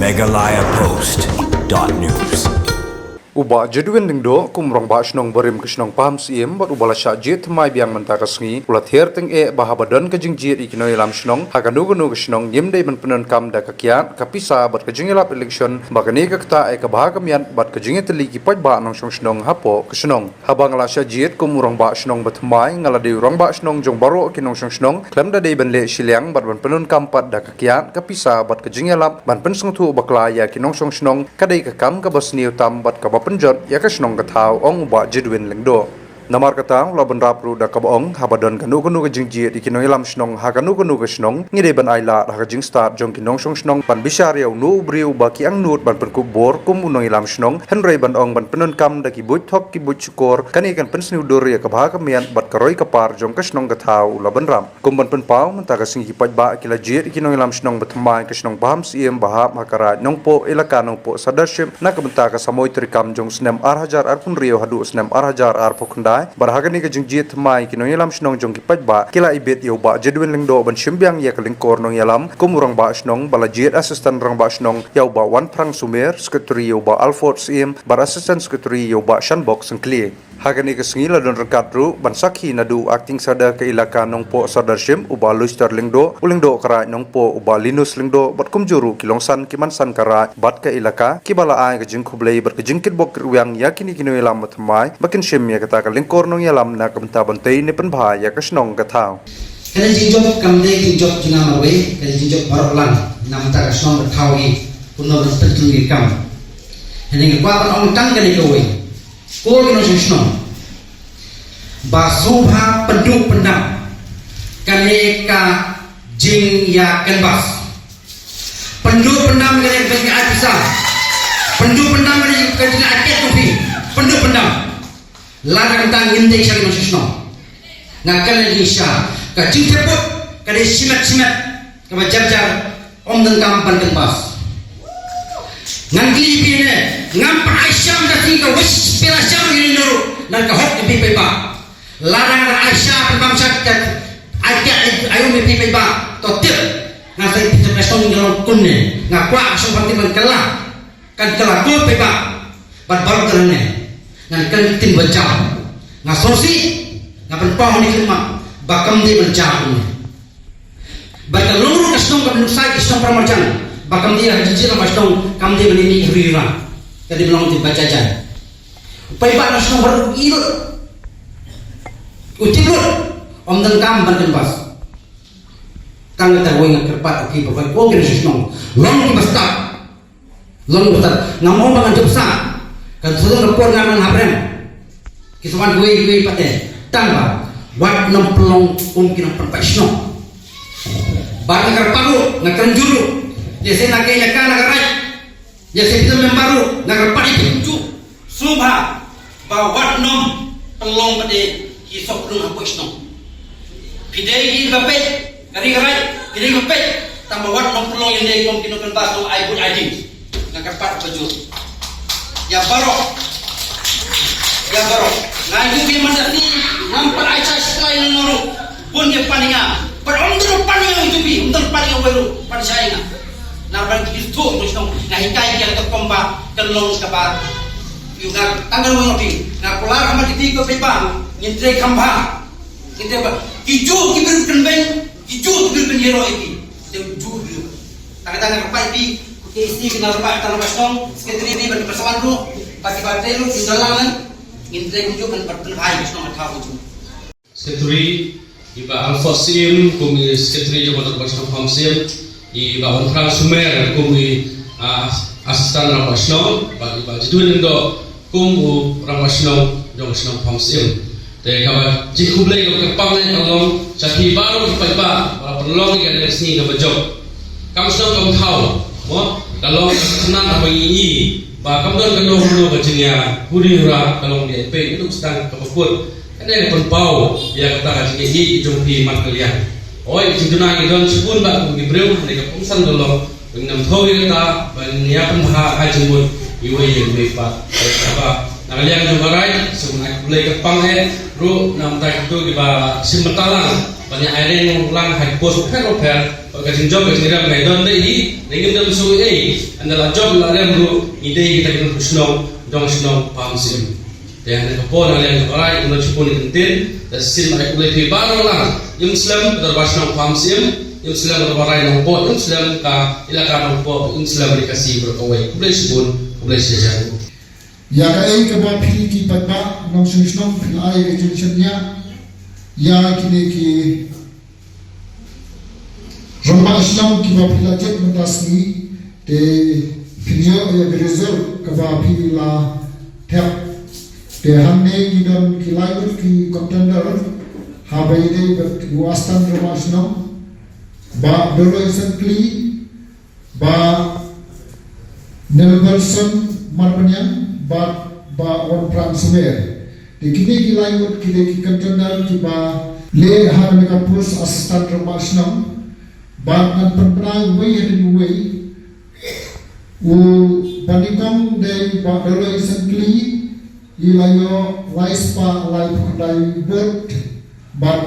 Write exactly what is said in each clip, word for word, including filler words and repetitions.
Meghalaya Post dot news. U Bah Jedwin Lyngdoh, kum u Rangbah Shnong barim ka shnong Pahamsyiem bad uba la shah jied thymmai biang mynta ka sngi, u la ther tyngeh ba haba don ka jingjied ïa ki nongïalam shnong ha kano kano ka shnong, ngim dei ban pyndonkam da ka kiad, ka pisa bad ka jingïalap election, ba kane ka ktah ïa ka bha ka miat bad ka jingïatylli ki paidbah nongshong shnong hapoh ka shnong. Haba nga la shah jied kum u Rangbah Shnong bathymmai, nga la dei u Rangbah Shnong jong baroh ki nongshong shnong, khlem da dei ban leh shiliang bad ban pyndonkam pat da ka kiad, ka pisa bad ka jingïalap ban pynsngewthuh bakla ïa ki nongshong shnong, ka dei ka kam kaba sniew tam bad kaba pynjot ïa ka shnong ka thaw, ong u Bah Jedwin Lyngdoh. Namar kata u la bynrap ruh da kaba ong, haba don kano kano ka jingjied ïa ki nongïalam shnong ha kano kano ka shnong, ngi dei ban ailad ha ka jingstad jong ki nongshong shnong ban bishar ïa uno u briew uba ki angnud ban pynkup bor kum u nongïalam shnong, hynrei ban ong ban pyndonkam da ki buit thok ki buit shukor, kane kan pynsniew dur ïa ka bha ka miat bad ka roi ka par jong ka shnong ka thaw, u la bynrap. Kum ban pynpaw, mynta ka sngi ki paidbah ki la jied ïa ki nongïalam shnong bathymmai ka shnong Pahamsyiem ba hap ha ka Raid Nongpoh, Elaka Nongpoh Sirdarship, na ka bynta ka samoi treikam jong u snem ar hajar arphew hynriew haduh u snem ar hajar arphew khyndai, bad ha kane ka jingjied thymmai ki nongïalam shnong jong ki paidbah ki la ibit ïa u Bah Jedwin Lyngdoh ban shim biang ïa ka lyngkor nongïalam kum u Rangbah Shnong, ba la jied Assistant Rangbah Shnong ïa u Bah Wanphrang Sumer, Secretary ïa u Bah Alford Syiem, bad Assistant Secretary ïa u Bah Shanbok Syngkli. Ha kane ka sngi la don ryngkat ruh ban sakhi naduh u Acting Sardar ka Elaka Nongpoh Sirdarship, u Bah Luister Lyngdoh, u Lyngdoh ka Raid Nongpoh, u Bah Linus Lyngdoh, bad kumjuh ruh ki longsan ki mansan ka Raid bad ka Elaka, kiba la ai ka jingkhublei bad ka jingkitbok kitrwiang ïa kine ki nongïalam bathymmai ba kin shim ïa kata ka lyngkor nongïalam na ka bynta ban tei ne pynbha ïa ka shnong ka thaw. Kane ka jingjop kam dei ka jingjop jong nga marwei, ka jingjop baroh lang na ka bynta ka shnong ka thaw hi, kumno ban pyntrei kam. Hynrei nga kwah ban ong tang kane kawei. Ko ki nongshong shnong, ba sngewbha pynduh pyndam kane ka jingïa canvass. Pynduh pyndam kane ka jingïa pisa. Pynduh pyndam kane ka jingïa tiket kopi. Pynduh pyndam. Lada kumta ngim dei sha ki nongshong shnong. Nga kren ïa ka jingshisha, ka jingthep vote ka dei shimet shimet, kaba jar jar, ym donkam ban canvass. Ngan kylli phi ne, ngam pat ai sha ka sngi ka wei spela sha ïa ino ruh, na ka hok ïa phi paidbah. Lada nga ai sha pynbam sha ka ai ka ai um ïa phi paidbah, to tip. Nga sa ïa phi ka shnong ka long kumne, nga kwah ka shnong ban tip ban kylla. Kan kylla ko paidbah bad baroh ka rangne. Ngan kren ktien ba jam. Nga sngewsih, nga pynpaw ha kane ka khmat ba kam dei ban jam kumne. Bad ka long ruh ka shnong kaba nuksa ki shnong para marjan ba kam dei ha ka jingjia ka shnong kam dei ban ïa mih huri hura. Ka dei ban long ktien ba jai jai. U paidbah na shnong baroh u i lut, u tip lut, ym donkam ban canvass. Tang kata kawei nga kyrpad ïa ki ba koit ko ki nongshong shnong, long kiba stad. Long kiba stad. Ngam ong ba ngan jop sah. Kan sa long ka por nga ngan hap rem. Ki sa wan kiwei kiwei pat te. Tang ba wat nang pynlong kum ki nongpynpait shnong. Bad nga kyrpad ruh, nga kren jur ruh. Lehse na ka Elaka, na ka Raid, lehse phi long member ruh, nga kyrpad ïa phi kumjuh. Sngewbha ba wat nym pynlong pat de ki sop rung hapoh shnong. Phi dei kiba peit ka ri ka raid, phi dei kiba peit, tang ba wat nym pynlong ïa ne kum ki nongpynbha shnong ai buit ai jing. Nga kyrpad ba jur. Ïa baroh, ïa baroh. Nga ïathuh ïa ki mynta, ngam pat ai sa shuwa ïa no ruh. Bun ki pan ïa nga. Bad ym don pan ïa u jubi, ym don pan ïa u wei ruh, pan shai ïa nga. Namar ba ki sdang shnong, nga hikai ïa ka kumba, ka long kaba. Ïa nga tang ka long ïa phi. Nga kular ha khmat ki ti ko phi ba, ngin trei kham bha. Ngin trei bha. Ki ju ki briew pynbeiñ, ki ju ki briew pynïaroh ïa ki. Te ju briew. Tang ka tang ka pai phi, ko ki isi ki na rupa, tang rupa shnong, secretary ni ban pynsawan ruh, ba ki ba trei ruh, ngin dalang. Ngin trei kumjuh ban pynbha ïa ka shnong ka thaw kumjuh. Secretary, i Bah Alfred Syiem, kum i Secretary jong ka Rangbah Shnong Pahamsyiem, i Bah Wanphrang Sumer, kum i, ah, Assistant Rangbah Shnong, bad i Bah Jedwin Lyngdoh, kum u Rangbah Shnong jong ka Shnong Pahamsyiem. Te kaba jingkhublei ka kyrpang ne ka long, sha phi baroh ki paidbah, ba la pynlong ïa kane ka sngi kaba jop. Kam shnong kam thaw, mo, ka long ka khynnah kaba ngi i, ba kam don kano kano ka jingïa huri hura, ka long ïa phi, ïa u sdang kaba kut. Kane ka pynpaw ïa kata ka jingïeit jong phi man ka liang. Hooid, jingduna ngi don shibun bha kum ki briew, hynrei ka kongsan ka long ba ngin ym thaw ïa kata, ba ngin ïa pynbha ha jingmut iwei ïa iwei pat. Kaba na ka liang jong ka raid, sngewbha ai khublei kyrpang eh ruh na bynta kito kiba shim bynta lang. Ban ïa ai reng lang ha ki post bapher bapher, bad ka jingjop ka jingrem ka don dei hi, dei ngim dam shuh ei, ynda la jop la rem ruh, ngi dei kita ki nongshong shnong, jong shnong Pam Syiem. Te hynda ka por na liang ka barai, ngin shipun ïa ka ktien, te shisien ai khublei phi baroh lang, ym slem ka dorbar shnong Pam Syiem, ym slem ka dorbar rai Nongpoh, ym slem ka ilaka Nongpoh, ym slem ri Khasi baroh kawei, khublei shibun, khublei shihajar. Ïa kaei kaba phi ki paidbah nongshong shnong phi la ai ka jingshaniah ïa kine ki rangbah shnong kiba phi la jied mynta sngi, te phin ïoh ïa ka result kaba phi la thep. Te hangne ki don ki lai ngut ki contender, haba ïadei bad u Assistant Rangbah Shnong, Bah Doloi Syntlie, Bah Nelson Marpaniang, bad Bah Wanphrang Sumer. Te kine ki lai ngut ki dei ki contender kiba leh ha kane ka post Assistant Rangbah Shnong. Bad ngan pynbna uwei hadien uwei. Uba nyngkong dei Bah Doloi Syntlie, i la ïoh lai spah laiphew khyndai vote, bad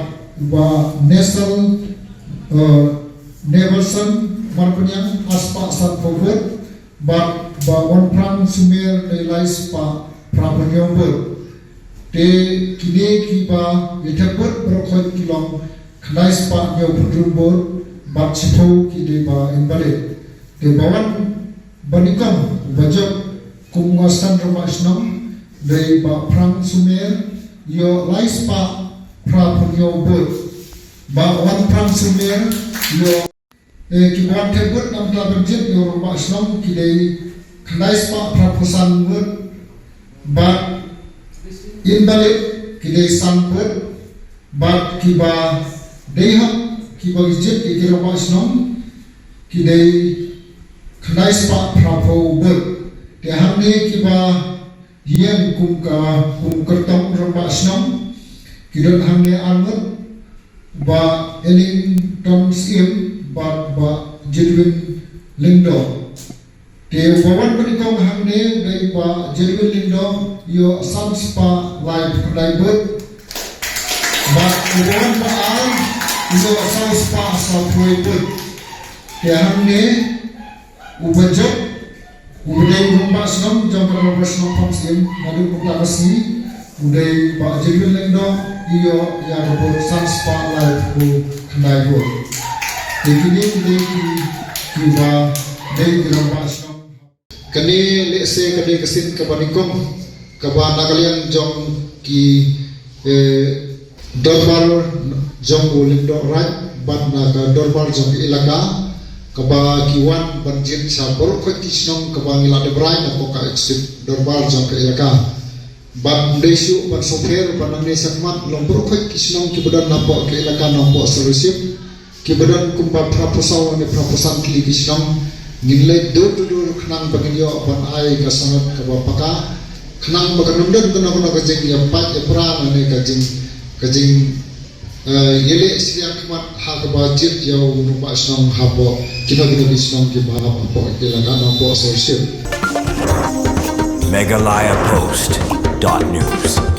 Bah Nesal, eh, Neverson Marpaniang, ar spah sanphew vote, bad Bah Wanphrang Sumer dei lai spah phraphew hynñiew vote. Te kine kiba ïa thep vote baroh khoit ki long khyndai spah hynñiewphew hynriew vote, bad shiphew ki dei ba invalid. Te ba wan ba nyngkong ba jop kum u Assistant Rangbah Shnong dei Bah Phrang Sumer, ïoh lai spah phraphew hynñiew vote. Bah Wanphrang Sumer ïoh, eh, kiba wan thep vote na ka bynta ban jied ïa u Rangbah Shnong ki dei khyndai spah phraphew san vote. Bad invalid ki dei san vote, bad kiba dei hok kiba jied ïa ki Rangbah Shnong ki dei khyndai spah phraphew vote. Te hangne kiba ïeng kum ka, kum kyrtong Rangbah Shnong ki don hangne ar ngut, Bah Ellington Syiem bad Bah Jedwin Lyngdoh. Te uba wan ba nyngkong hangne dei Bah Jedwin Lyngdoh, ïoh san spah laiphew khyndai vote. Bad uba wan ba ar ïoh saw spah sawphew vote. Te hangne uba jop, uba dei u Rangbah Shnong jong ka Rangbah Shnong Pam Syiem naduh mynta ka sngi, u dei Bah Jedwin Lyngdoh, i ïoh ïa ka vote san spah laiphew khyndai vote. Te kine ki dei ki, kiba dei ki Rangbah Shnong. Kane lehse ka dei ka sien kaba nyngkong kaba na ka liang jong ki, eh, dorbar jong u Lyngdoh Raid bad na ka dorbar jong ka ilaka, kaba ki wan ban jied sha baroh khoit ki shnong kaba ngi la dep rai na ka executive dorbar jong ka ilaka. Bad ym dei shuh ban sngewthuh ba nangne shakhmat long baroh khoit ki shnong kiba don hapoh ka ilaka Nongpoh Sawdong Ship, kiba don kumba phraphew saw ne phraphew san tylli ki shnong. Ngin leit dur to dur khnang ba ngin ïoh ban ai ka sanad kaba paka, khnang ba kan ym don kano kano ka jingïapait ïapra ne ka jing, ka jing, eh, ïaleh shiliang khmat ha kaba jied ïa u rangbah shnong hapoh kino kino ki shnong kiba hapoh ka ilaka Nongpoh Sawdong Ship. Meghalaya Post dot news.